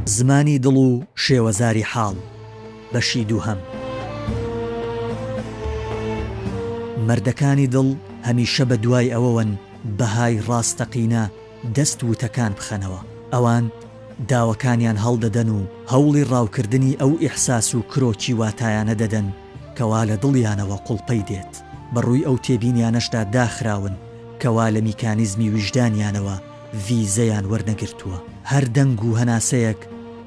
زمانی دڵ و شێوەزاری حاڵ، بەشی دووهەم. مەردەکانی دڵ هەمیشە بە دوای ئەوەوەن بەهای ڕاستەقینە دەست وتەکان بخەنەوە. ئەوان داوەکانیان هەڵدەدەن و هەوڵی ڕاوکردنی ئەو ئیحساس و کرۆکی واتایانە دەدەن کەوا لە دڵیانەوە قوڵپەی دێت. بە ڕووی ئەو تێبینیانەشدا داخراون کەوا لە میکانیزمی ویژدانیانەوە ڤیزەیان وەرنەگرتووە. هەر دەنگ و هەناسەیەک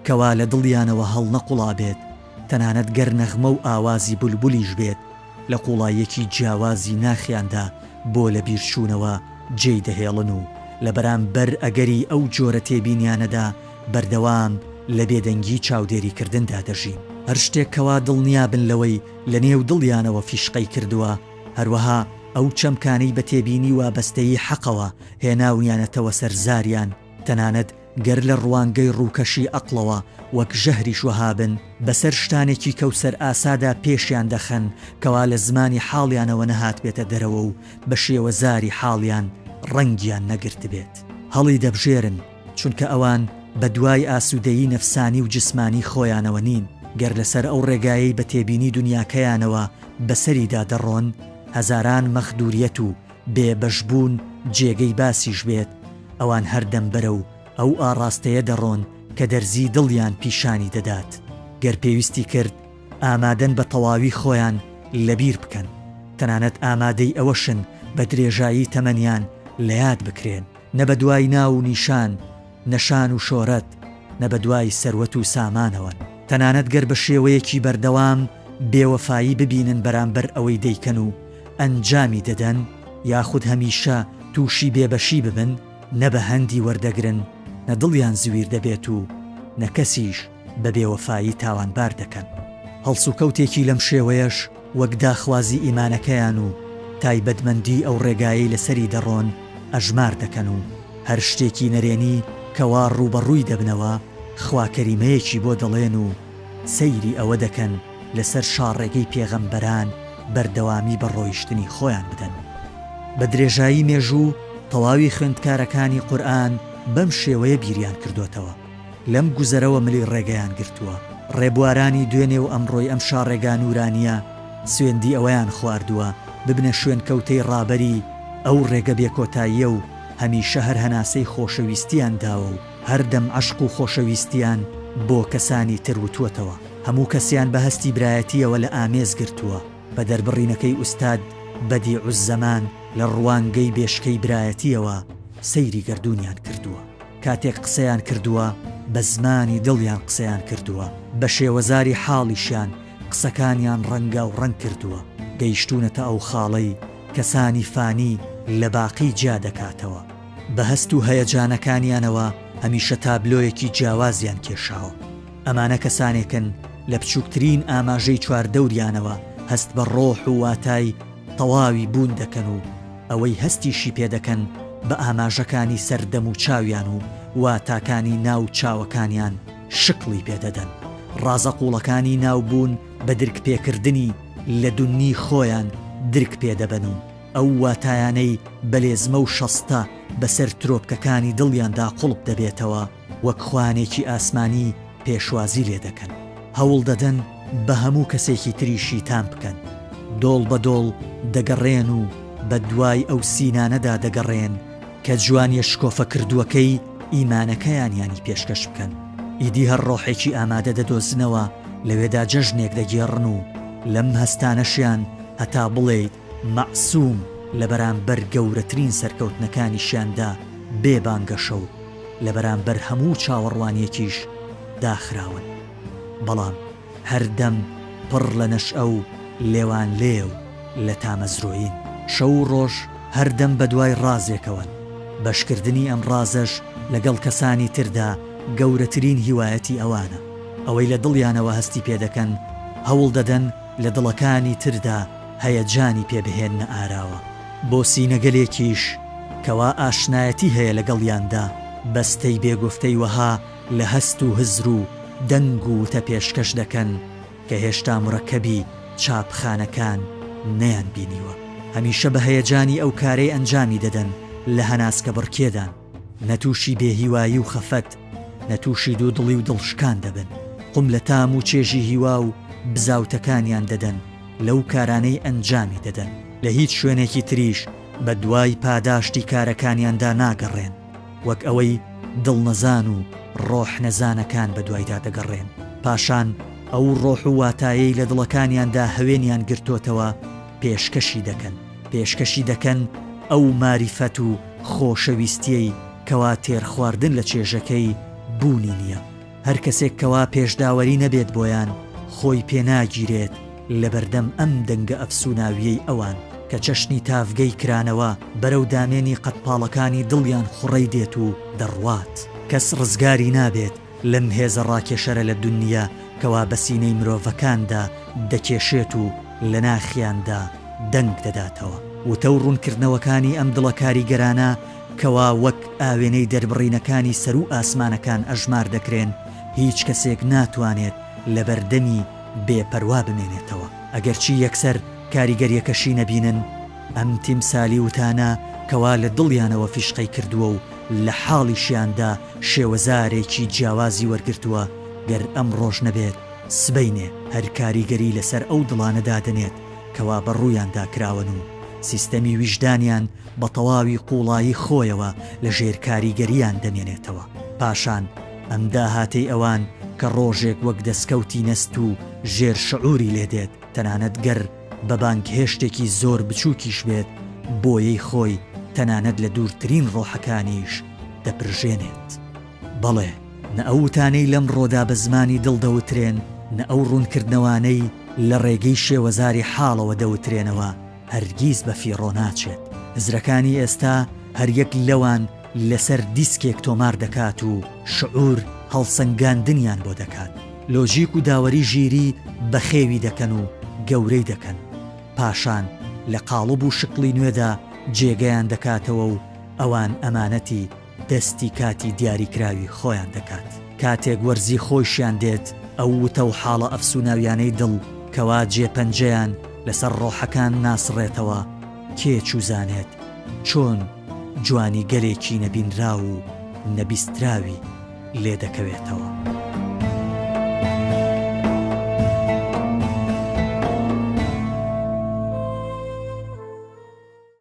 کەوا لە دڵیانەوە هەڵنەقوڵابێت، تەنانەت گەر نەغمە و ئاوازی بولبولیش بێت، لە قوڵاییەکی جیاوازی ناخیاندا بۆ لەبیرچوونەوە جێی دەهێڵن و لە بەرامبەر ئەگەری ئەو جۆرە تێبینیانەدا بەردەوام لە بێدەنگی چاودێریکردندا دەژین. هەر شتێک کەوا دڵنیابن لەوەی لە نێو دڵیانەوە فیشقەی کردووە، هەروەها ئەو چەمکانەی بە تێبینی وابەستەیی حەقەوە هێناونیانەتەوە سەر زاریان، تەنانەت گەر لە ڕوانگەی ڕووکەشی ئەقڵەوە وەک ژەهریش وەهابن، بەسەر شتانێکی کەوسەرئاسادا پێشیان دەخەن کەوا لە زمانی حاڵیانەوە نەهاتبێتە دەرەوە و بە شێوەزاری حاڵیان ڕەنگیان نەگرتبێت. هەڵیدەبژێرن، چونکە ئەوان بە دوای ئاسوودەیی نەفسانی و جسمانی خۆیانەوە نین، گەر لەسەر ئەو ڕێگایەی بە تێبینی دونیاکەیانەوە بەسەریدا دەڕۆن، هەزاران مەغدوریەت و بێ بەش بوون جێگەی باسیش بێت، ئەوان هەردەم بەرەو ئەو ئاڕاستەیە دەڕۆن کە دەرزی دڵیان پیشانی دەدات، گەر پێویستی کرد ئامادەن بە تەواوی خۆیان لەبیر بکەن، تەنانەت ئامادەی ئەوەشن بە درێژایی تەمەنیان لەیاد بکرێن، نە بەدوای ناو و نیشان، نە شان و شۆرەت، نە بەدوای سەروەت و سامانەوەن. تەنانەت گەر بە شێوەیەکی بەردەوام بێوەفایی ببینن بەرامبەر ئەوەی دەیکەن و ئەنجامی دەدەن، یاخود هەمیشە تووشی بێبەشی ببن، نە بە هەندی وەردەگرن، نە دڵیان زویر دەبێت و نە کەسیش بە بێوەفایی تاوانبار دەکەن. هەڵسوکەوتێکی لەم شێوەیەش وەک داخوازی ئیمانەکەیان و تایبەتمەندی ئەو ڕێگایەی لەسەری دەڕۆن ئەژمار دەکەن و هەر شتێکی نەرێنی کەوا ڕووبەڕووی دەبنەوە خواکەریمەیەکی بۆ دەڵێن و سەیری ئەوە دەکەن لەسەر شاڕێگەی پێغەمبەران بەردەوامی بە ڕۆیشتنی خۆیان بدەن. بە درێژایی مێژوو تەواوی خوێندکارەکانی قورئان بەم شێوەیە بیریان کردۆتەوە. لەم گوزەرەوە ملی ڕێگەیان گرتووە. ڕێبوارانی دوێنێ و ئەمڕۆی ئەم شاڕێگا نوورانییە سوێندی ئەوەیان خواردووە ببنە شوێنکەوتەی ڕابەری ئەو ڕێگە بێکۆتاییە و هەمیشە هەر هەناسەی خۆشەویستییان داوە و هەردەم عەشق و خۆشەویستییان بۆ کەسانی تر وتووەتەوە. هەموو کەسیان بە هەستی برایەتییەوە لە ئامێز گرتووە. بە دەربڕینەکەی ئوستاد بەدیعوززەمان لە ڕوانگەی بێشکەی برایەتییەوە سەیری گەردوونیان کردووە. کاتێک قسەیان کردووە بە زمانی دڵیان قسەیان کردووە، بە شێوەزاری حاڵیشیان قسەکانیان ڕەنگاو ڕەنگ کردووە، گەیشتوونەتە ئەو خاڵەی کەسانی فانی لە باقی جیا دەکاتەوە. بە هەست و هەیەجانەکانیانەوە هەمیشە تابلۆیەکی جیاوازیان کێشاوە. ئەمانە کەسانێکن لە بچووکترین ئاماژەی چواردەوریانەوە هەست بە ڕۆح و واتای تەواوی بوون دەکەن و ئەوەی هەستیشی پێ دەکەن بە ئاماژەکانی سەر دەم و چاویان و واتاکانی ناو چاوەکانیان شکڵی پێ دەدەن. ڕازە قووڵەکانی ناو بوون بە درک پێکردنی لە دوننی خۆیان درک پێ دەبەن و ئەو واتایانەی بە لێزمە و شەستە بەسەر ترۆپکەکانی دڵیاندا قوڵپ دەبێتەوە وەک خوانێکی ئاسمانی پێشوازی لێ دەکەن. هەوڵ دەدەن بە هەموو کەسێکی تریشی تام بکەن. دۆڵ بە دۆڵ دەگەڕێن و بە دوای ئەو سینانەدا دەگەڕێن کە جوانیە شکۆفەکردووەکەی ئیمانەکەیانیانی پێشکەش بکەن. ئیدی هەر ڕۆحێکی ئامادە دەدۆزنەوە لەوێدا جەژنێک دەگێڕن و لەم هەستانەشیان هەتا بڵێیت مەعسووم لە بەرامبەر گەورەترین سەرکەوتنەکانیشیاندا بێ بانگەشە و لە بەرامبەر هەموو چاوەڕوانییەکیش داخراون، بەڵام هەردەم پڕ لە نەشئە و لێوانلێو لە تامەزرۆیین. شەو و ڕۆژ هەردەم بەدوای ڕازێکەوەن، بەشکردنی ئەم ڕازەش لەگەڵ کەسانی تردا گەورەترین هیوایەتی ئەوانە. ئەوەی لە دڵیانەوە هەستی پێدەکەن، هەوڵدەدەن لە دڵەکانی تردا هەیەجانی پێ بهێننە ئاراوە. بۆ سینەگەلێکیش کەوا ئاشنایەتی هەیە لەگەڵیاندا، بەستەی بێگوفتەی وەها لە هەست و هزر و دەنگ و وتە پێشکەش دەکەن کە هێشتا مورەکەبی چاپخانەکان نەیانبینیوە. هەمیشە بە هەیەجانی ئەو کارەی ئەنجامی دەدەن لە هەناسکەبڕکێدان، نە تووشی بێهیوایی و خەفەت. نە تووشی دوودڵی و دڵشکان دەبن. قوم لە تام و چێژی هیوا و بزاوتەکانیان دەدەن لەو کارانەی ئەنجامی دەدەن. لە هیچ شوێنێکی تریش بە دوای پاداشتی کارەکانیاندا ناگەڕێن، وەک ئەوەی دڵنەزان و ڕۆح نەزانەکان بە دوایدا دەگەڕێن. پاشان ئەو ڕۆح و واتایەی لە دڵەکانیاندا هەوێنیان گرتۆتەوە پێشکەشی دەکەن. پێشکەشی دەکەن ئەو ماریفەت و خۆشەویستیەی کەوا تێرخواردن لە چێژەکەی بوونی نیە. هەر کەسێک کەوا پێشداوەری نەبێت بۆیان، خۆی پێ ناگیرێت لەبەردەم ئەم دەنگە ئەفسوناویەی ئەوان، کە چەشنی تاڤگەی کرانەوە بەرەو دامێنی قەدپاڵەکانی دڵیان خوڕەی دێت و دەڕوات. کەس ڕزگاری نابێت لەم هێزە ڕاکێشەرە لە دونیا کەوا بە سینەی مرۆڤەکاندا دەکێشێت و لە ناخیاندا دەنگ دەداتەوە. وتە و ڕوونکردنەوەکانی ئەم دڵە کاریگەرانە کەوا وەک ئاوێنەی دەربڕینەکانی سەروو ئاسمانەکان ئەژمار دەکرێن، هیچ کەسێک ناتوانێت لەبەردەمی بێ پەروا بمێنێتەوە. ئەگەرچی یەکسەر کاریگەریەکەشی نەبینن، ئەم تیمسالی وتانە کەوا لە دڵیانەوە فیشقەی کردووە و لە حاڵیشیاندا شێوەزارێکی جیاوازی وەرگرتووە، گەر ئەمڕۆش نەبێت سبەینێ هەر کاریگەری لەسەر ئەو دڵانە دادەنێت کەوا بە ڕوویاندا کراوەن و سیستەمی ویژدانیان بە تەواوی قووڵایی خۆیەوە لە ژێر کاریگەرییان دەمێنێتەوە. پاشان ئەم داهاتەی ئەوان کە ڕۆژێک وەک دەسکەوتی نەست و ژێر شعوری لێ دێت، تەنانەت گەر بە بانگهێشتێکی زۆر بچووکیش بێت، بۆیەی خۆی تەنانەت لە دوورترین ڕۆحەکانیش دەپرژێنێت. بەڵێ، نە ئەو وتانەی لەمڕۆدا بە زمانی دڵ دەوترێن، نە ئەو ڕوونکردنەوانەی لە ڕێگەی شێوەزاری حاڵەوە دەوترێنەوە، هەرگیز بە فیڕۆ ناچێت. هزرەکانی ئێستا هەر یەک لەوان لەسەر دیسکێک تۆمار دەکات و شعور هەڵسەنگاندنیان بۆ دەکات. لۆجیک و داوەری ژیری بەخێوی دەکەن و گەورەی دەکەن. پاشان لە قاڵب و شکڵی نوێدا جێگەیان دەکاتەوە و ئەوان ئەمانەتی دەستی کاتی دیاریکراوی خۆیان دەکات. کاتێک وەرزی خۆیشیان دێت، ئەو وتە و حاڵە ئەفسوناویانەی دڵ کەوا جێ پەنجەیان لەسەر ڕۆحەکان ناسڕێتەوە، کێ چوزانێت چۆن جوانیگەلێکی نەبینراو و نەبیستراوی لێ دەکەوێتەوە.